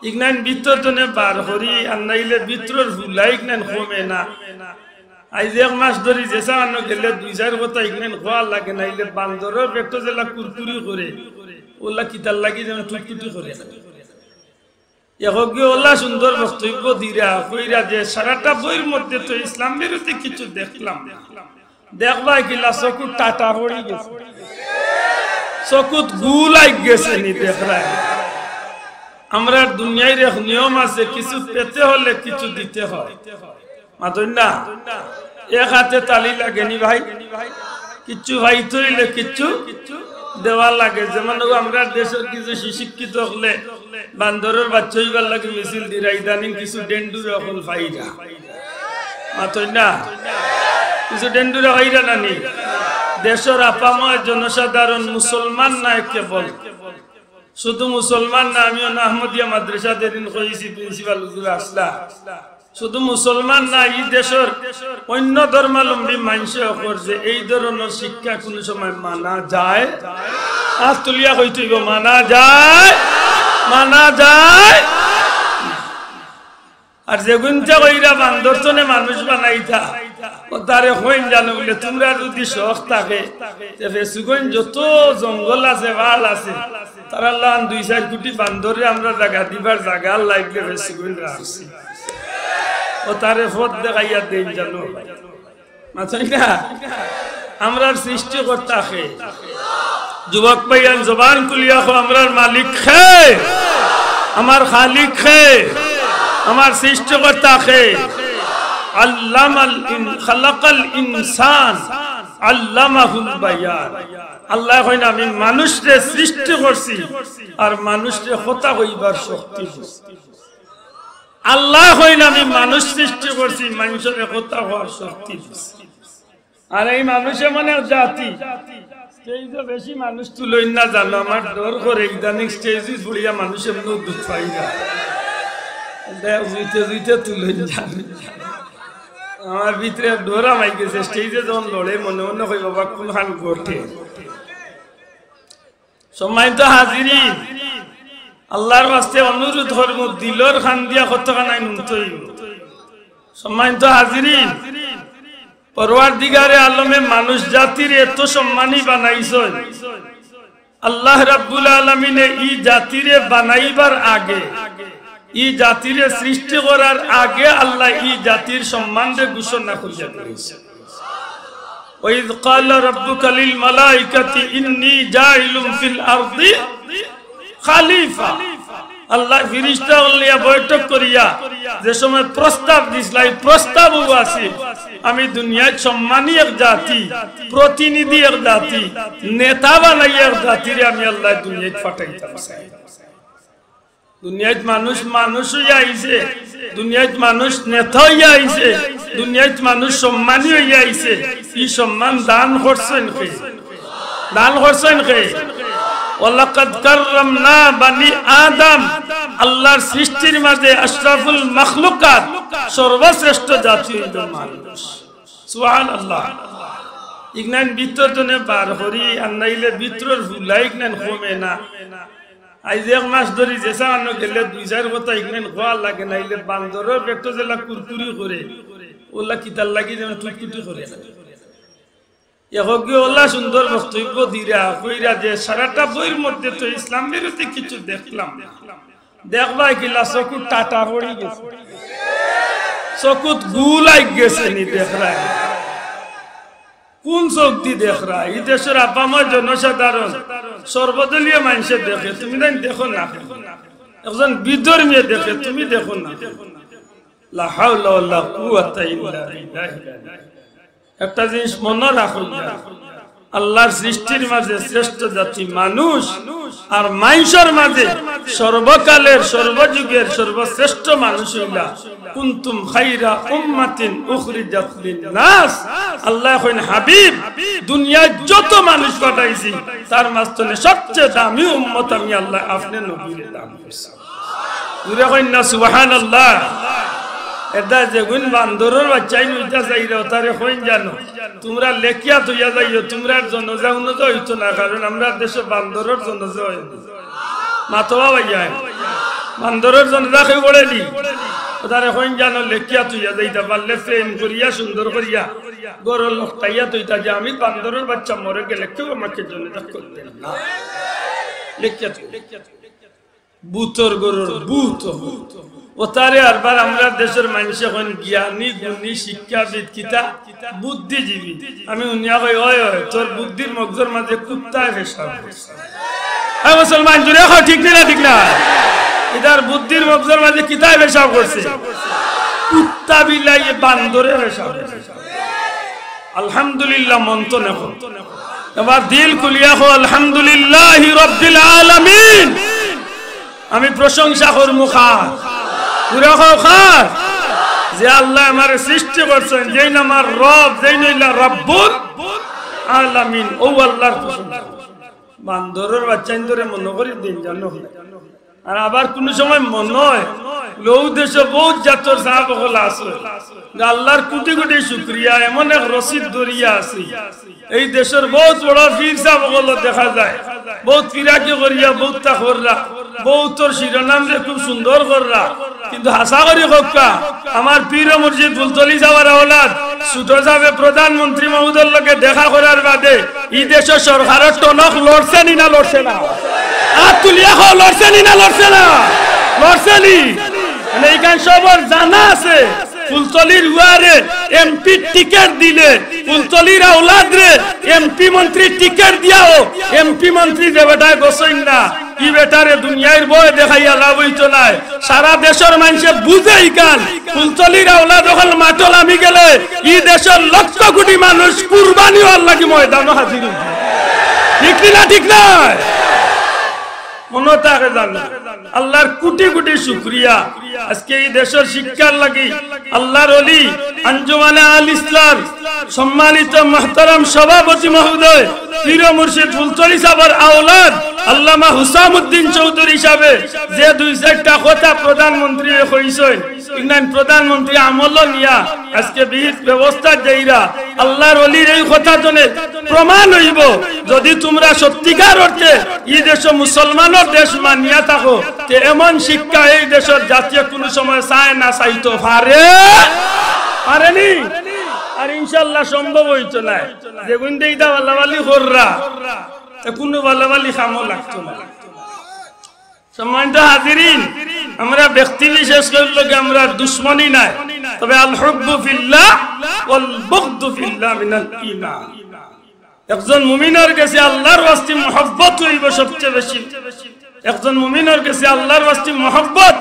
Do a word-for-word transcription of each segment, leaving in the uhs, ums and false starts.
ইগনাইন ভিতর তনে বার করি, আর নাইলে ভিতরর ফুলা ইগনাইন কমে না। আইজ এক মাস ধরি যে সামান্য গেলে দুই চাইর কথা ইগনাইন কওয়া লাগে, নাইলে বান্দরর পেটো যেলা কুরকুরি করে, ওলা কিতার লাগি যেন টুটটুটি করে। এগিয়ে ওলা সুন্দর বক্তব্য দিরা, কইরা যে সারাটা বইর মধ্যে তো ইসলাম বিরোধী কিছু দেখলাম না। দেখবায় কিলা চকুত টাটা পড়ি গেছে, চকুত গুল আই গেছে নি দেখরায়। আমরার দুনিয়ার এক নিয়ম আছে, কিছু পেতে হলে কিছু দিতে হয়। মাতইন না? এক আতে তালি লাগে নি ভাই? কিচ্ছু পাইতে অইলে কিচ্ছু দেওয়া লাগে। যেমন অউ আমরার দেশর কিছু সুশিক্ষিত অকলে বান্দরর বাইচ্চা অইবার লাগি মিছিল দিরা, ইদানিং কিছু ডেন্ডুর অকল পাইরা। মাতইন না? কিছু ডেন্ডুরা পাইরা না নি? দেশর আপামর জনসাধারণ মুসলমান নায় কেবল, শুধু মুসলমান না, আমি অনো আহমদিয়া মাদ্রাসাত এদিন কইছি, প্রিন্সিপাল হুজুর আছলা, শুধু মুসলমান না, ই দেশর অইন্য ধর্মাবলম্বী মানষে অকর যে এই ধরনর শিক্ষা কুনু সময় মানা যায়? আত তুলিয়া কইতে অইবো, মানা যায়, মানা যায়। আর যেগুইন্তে কইরা বান্দর তনে মানুষ বানাইতা, অতারে কইন জানো বুলে, তুমরার যুদি শখ থাকে, তে ফেঞ্চুগঞ্জ যত জঙ্গল আছে, পাহাড় আছে, তারার লাখান দুই চাইর কুটি বান্দররে আমরা জাগা দিবার জাগা আল্লায় ইগলে ফেঞ্চুগঞ্জ রাখছি। অতারে পথ দেখাইয়া দেইন জানো। মাতইন না? আমরার সৃষ্টিকর্তা কে? যুবক ভাইয়াইন, জবান খুলিয়া কও, আমরার মালিক কে? আমার খালিক কে? আমার সৃষ্টিকর্তা কে? আল্লামাল ইন-, খালাকাল ইনসান, আল্লামাহুল বায়ান। আল্লায় কইন, আমি মানুষরে সৃষ্টি করছি, আর মানুষরে কথা কইবার শক্তি দিছি। আল্লায় কইন, আমি মানুষ সৃষ্টি করছি, মানষরে কথা কওয়ার শক্তি দিছি। আর এই মানুষ এমন এক জাতি, স্টেজো বেশি মানুষ তুলইন না জানো, আমার ডর করে ইদানিং স্টেজো পড়িয়া মানুষ এমনেউ দুখ পাইরা। দেখ, জুইতে জুইতে তুলইন জানো। আমার ভিতরে এক ডর হামাই গেছে, স্টেজে যখন লড়ে মনে মনে কই, বাবা, কুনখান ঘটে। সম্মানিত হাজিরিন, আল্লার ওয়াস্তে অনুরোধ করমু, দিলর কান দিয়া কতখান আইন হুনতই। সম্মানিত হাজিরিন, পরওয়ারদিগারে আলমে মানুষ জাতিরে এত সম্মানী বানাইছইন। আল্লাহ রাব্বুল আলামিনে ই জাতিরে বানাইবার আগে, ই জাতিরে সৃষ্টি করার আগে আল্লায় ই জাতির সম্মানরে ঘোষণা করিয়া দিছইন। وإذ قال ربك للملائكة إني جاعل في الأرض خليفة। আল্লায় ফিরিস্তা অকল লইয়া বৈঠক করিয়া যে সময় প্রস্তাব দিছলা, ই প্রস্তাবো আছিল, আমি দুনিয়াত সম্মানী এক জাতি, প্রতিনিধি এক জাতি, নেতা বানাইয়া এক জাতিরে আমি আল্লায় দুনিয়াত পাঠাইতাম চাই। দুনিয়াত মানুষ মানুষ অইয়া আইছে, দুনিয়াত মানুষ নেতা অইয়া আইছে, দুনিয়াত মানুষ সম্মানী অইয়া আইছে। ই সম্মান দান করছইন কে? দান করছইন কে? ওয়ালাকাদ কাররামনা বানি আদম। আল্লার সৃষ্টির মাঝে আশরাফুল মাখলুকাত, সর্বশ্রেষ্ঠ জাতি অইলো মানুষ। সুবহানাল্লাহ। ইগনাইন ভিতর তনে বার করি, আর নাইলে ভিতরর ফুলা ইগনাইন কমে না। আইজ এক মাস ধরি যে সামান্য গেলে দুই চাইর কথা ইগনাইন কওয়া লাগে, নাইলে বান্দরর পেটো যেলা কুরকুরি করে, ওলা কিতার লাগি যেন টুটটুটি করে। এগিয়ে ওলা সুন্দর বক্তব্য দিরা, কইরা যে সারাটা বইর মধ্যে তো ইসলাম বিরোধী কিছু দেখলাম না। দেখবায় কিলা চকুত টাটা পড়ি গেছে, চকুত গুল আই গেছে নি দেখরায়। কুন চউখদি দেখরা? ই দেশর আপামর জনসাধারণ, সর্বদলীয় মানষে দেখে, তুমি তাইন দেখো না। একজন বিধর্মীয়ে দেখে, তুমি দেখো না। লা হাওলা ওয়ালা কুওয়াতা ইল্লা বিল্লাহ। একটা জিনিস মনো রাখো, আল্লার সৃষ্টির মাঝে শ্রেষ্ঠ জাতি মানুষ, আর মানষর মাঝে সর্বকালের, সর্বযুগের সর্বশ্রেষ্ঠ মানুষ অইলা, কুনতুম খাইরা উম্মাতিন উখরিজাত লিন্নাস। আল্লায় কইন, হাবিব, দুনিয়াত যত মানুষ পাঠাইছি, তার মাঝখানে সবচেয়ে দামি উম্মত আমি আল্লায় আপনে নবীরে দান করছি। জুরে কইন না, সুবহানাল্লাহ। এরদায় যেগুইন বান্দরর বাইচ্চাইন অইতা চাইরা, অতারে কইন জানো, তুমরা লেখিয়া থইয়া যাইও, তুমরার জনজা উনজা অইতো না, কারণ আমরার দেশো বান্দরর জনজা অয় না। মাতবা ভাইয়াইন। বান্দরর জনাজা কেউ পড়েনি? ও তারে কইন জানো, লেখিয়া থইয়া যাইতা, পারলে frame করিয়া সুন্দর করিয়া ঘরো লটকাইয়া থইতা যে আমি বান্দরর বাচ্চা মরে গেলে কেউ আমাকে জনাজা করতে না। লেখিয়া থইয়া। ভূতর ঘরর ভূত। ও তারে আরবার আমরার দেশর মানষে কইন জ্ঞানী, গুণী, শিক্ষাবিদ, কিতা বুদ্ধিজীবী। আমি হুনিয়া কই, "ওই, ওই, তোর বুদ্ধির মগজর মাঝে কুত্তায় পেশাব করছে।" হ্যাঁ মুসলমান, জুরে কও, ঠিক নি না, ঠিক না? ইতার বুদ্ধির মগজর মাঝে কিতায় পেশাব করছে? কুত্তা বিলাইয়ে বান্দরে পেশাব করছে। আলহামদুলিল্লাহ, মন তো নেব। এবার দিল খুলিয়া কও, "আলহামদুলিল্লাহি রাব্বিল আলামিন।" আমি প্রশংসা করমু কার? পুরা কও কার? যে আল্লায় আমারে সৃষ্টি করছইন, যেইন আমার রব, যেইন অইলা রাব্বুল আলামিন, অউ আল্লার প্রশংসা। বান্দরর বাচ্চাইন্তরে মনো করি দিন জানো। আর আবার কুনু সময় মনো অয়, অউ দেশো বউত জাতর সাব অকল আছে, যে আল্লার কুটি কুটি শুকরিয়া, এমন এক রশিদ দরিয়া আছে। এই দেশর বউত বড় পীর সাব অকল দেখা যায়, বউত ফিরাকি করিয়া, বউততা কররা, বউতর শিরোনামরে খুব সুন্দর কররা, কিন্তু হাছা করি কউক্কা, আমার পীর মুর্শিদ ফুলতলি সাবর আওলাদ, ছোট সাবে প্রধানমন্ত্রী মহোদয়র লগে দেখা করার বাদে ই দেশর সরকারর টনক লড়ছে নি না লড়ছে না? আত তুলিয়া কও, লড়ছে নি না লড়ছে না? লড়ছে নি? মানে ইখান সবর জানা আছে, ফুলতলির উয়ারে এমপি টিকিট দিলে, ফুলতলির আওলাদরে এমপি মন্ত্রী টিকিট দিয়াও এমপি মন্ত্রী যে বেটায় গছইন না, ই বেটারে দুনিয়ার বয় দেখাইয়া লাভ অইতো নায়। সারা দেশর মানষে বুঝে ইখান, ফুলতলির আওলাদ অকল মাঠো লামি গেলে ই দেশর লক্ষ কোটি মানুষ কুরবানি অওয়ার লাগি ময়দানো হাজির অইবো। ঠিক নি না, ঠিক নায়? মনো থাকে জানো, আল্লার কুটি কুটি শুকরিয়া। আজকে ই দেশর শিক্ষার লাগি আল্লার অলি আঞ্জুমানে আল ইসলাহর সম্মানিত মুহতারাম সভাপতি মহোদয় পীর মুর্শিদ ফুলতলি সাবর আওলাদ আল্লামা হুসামুদ্দিন চৌধুরী সাবে যে দুই চাইরটা কথা প্রধানমন্ত্রীরে কইছইন, ইনাইন প্রধানমন্ত্রী আমলো নিয়া আজকে বিহিত ব্যবস্থা দেইরা আল্লার অলির এই কথা জনে প্রমাণ অইবো। যদি তুমরা সত্যিকার অর্থে ই দেশো মুসলমানর দেশ মানিয়া থাকো, তে এমন শিক্ষা এই দেশর জাতিয়ে কুনু সময় চায় না, চাইতো পারে, পারেনি, আর ইনশাআল্লাহ সম্ভব অইতো নায়। যেগুইনতে ইতা বালাবালি কররা, তে কুনু বালাবালি কামো লাগতো না। সম্মানিত হাজিরিন, আমরা ব্যক্তি বিশেষ করির লগে আমরার দুশমনি নাই, তবে আল হুব্বু ফিল্লাহ ওয়াল বুগদু ফিল্লাহ মিনাল ঈমান। একজন মুমিনর গেছে আল্লার ওয়াস্তে মহব্বত অইবো সবচেয়ে বেশি। একজন মুমিনর গেছে আল্লার ওয়াস্তে মহব্বত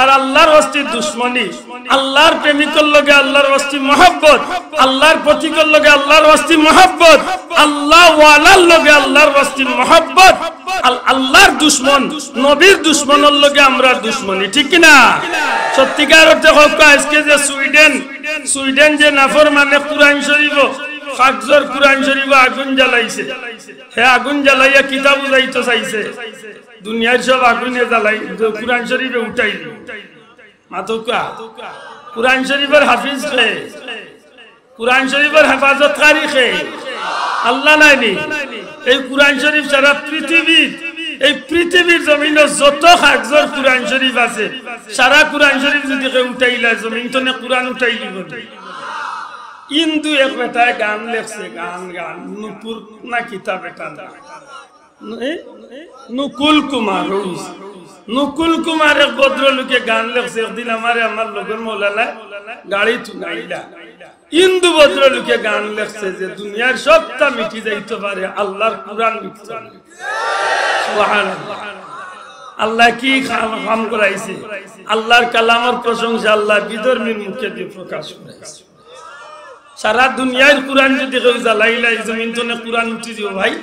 আর আল্লার ওয়াস্তে দুশমনি। আল্লার প্রেমিকর লগে আল্লার ওয়াস্তে মহব্বত, আল্লার পথিকর লগে আল্লার ওয়াস্তে মহব্বত, আল্লাহ ওয়ালার লগে আল্লার ওয়াস্তে মহব্বত। আল-, আল্লার দুশমন, নবীর দুশমনর লগে আমরার দুশমনি, ঠিক কি না? সত্যিকার অর্থে কউক্কা, আজকে যে সুইডেন, সুইডেন যে নাফরমানে কুরআন শরীফো, কাগজর কুরআন শরীফো আগুন জ্বালাইছে, হে আগুন জ্বালাইয়া কিতা বুঝাইতো চাইছে? দুনিয়ার সব আগুনে জ্বালাই, কুরআন শরীফে উঠাইল। মাতউক্কা, কুরআন শরীফর হাফিজ কে? কুরআন শরীফর হেফাজতকারী কে? আল্লাহ নায়নি? এই কুরআন শরীফ সারা পৃথিবীর, এই পৃথিবীর জমিনো যত কাগজর কুরআন শরীফ আছে, সারা কুরআন শরীফ যদি কেউ উঠাইলায়, জমিন তনে কুরআন উঠাইলিবো নি? হিন্দু এক বেটায় গান লেখছে, গান, গান, নুপুর না কিতা বেটার নাম? এ? নুকুল কুমার, ওই নুকুল কুমার এক ভদ্রলোকে গান লেখছে, একদিন আমারে আমার লগর মৌলানায় গাড়িত তুলাইলা। হিন্দু ভদ্রলোকে গান লেখছে যে দুনিয়ার সবটা মিটি যাইতো পারে, আল্লার কুরআন মিটতো নায়। সুবহানাল্লাহ। আল্লায় কি কাম, কাম করাইছে? আল্লার কালামর প্রশংসা আল্লায় বিধর্মীর মুখে দিয়া প্রকাশ করাইছে। সারা দুনিয়ার কুরআন যদি কেউ জ্বালাইলায়, জমিন তনে কুরআন উঠি দিবো ভাই।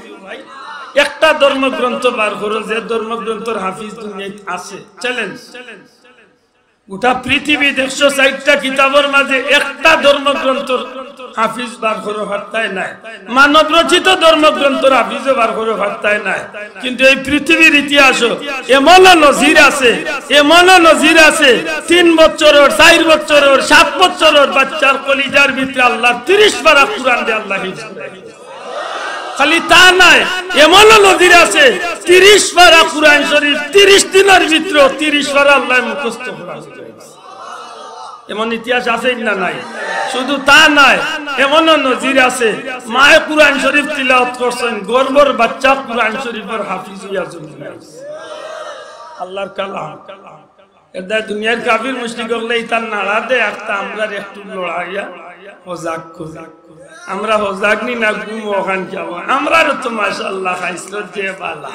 একটা ধর্মগ্রন্থ বার করো, যে ধর্মগ্রন্থর হাফিজ দুনিয়াত আছে, challenge। গোটা পৃথিবীত একশো ষাইটটা কিতাবর মাঝে একটা ধর্মগ্রন্থর হাফিজ বার করো, পারতায় নায়। মানব রচিত ধর্মগ্রন্থর হাফিজও বার করো, পারতায় নায়। কিন্তু এই পৃথিবীর ইতিহাসো এমনও নজির আছে, এমনও নজির আছে, তিন বছরর, চাইর বছরর, সাত বছরর বাচ্চার কলিজার ভিতরে আল্লার তিরিশ পারা কুরআন দিয়া আল্লায় হিফজ করে। খালি তা নায়, এমনও নজির আছে, তিরিশ পারা কুরআন শরীফ তিরিশ দিনর ভিতরে তিরিশ পারা আল্লায় মুখস্থ করাইছে। এমন ইতিহাস আছে না নাই? শুধু তা নায়, এমনও নজির আছে, মায়ে কুরআন শরীফ তিলাওয়াত করছইন, গর্ভর বাচ্চা কুরআন শরীফর হাফিজ অইয়া জন্মাইছে। আল্লাহর কালাম। এর দায় দুনিয়ার কাফির মুশরিক অকলে ইতার নাড়া দেয়, একটা আমরার একটু লড়াইয়া হজাগ করি। আমরা হজাগ নি না, ঘুম অখান কি আবার? আমরারও তো মাশাআল্লাহ খাইছলত যে বালা।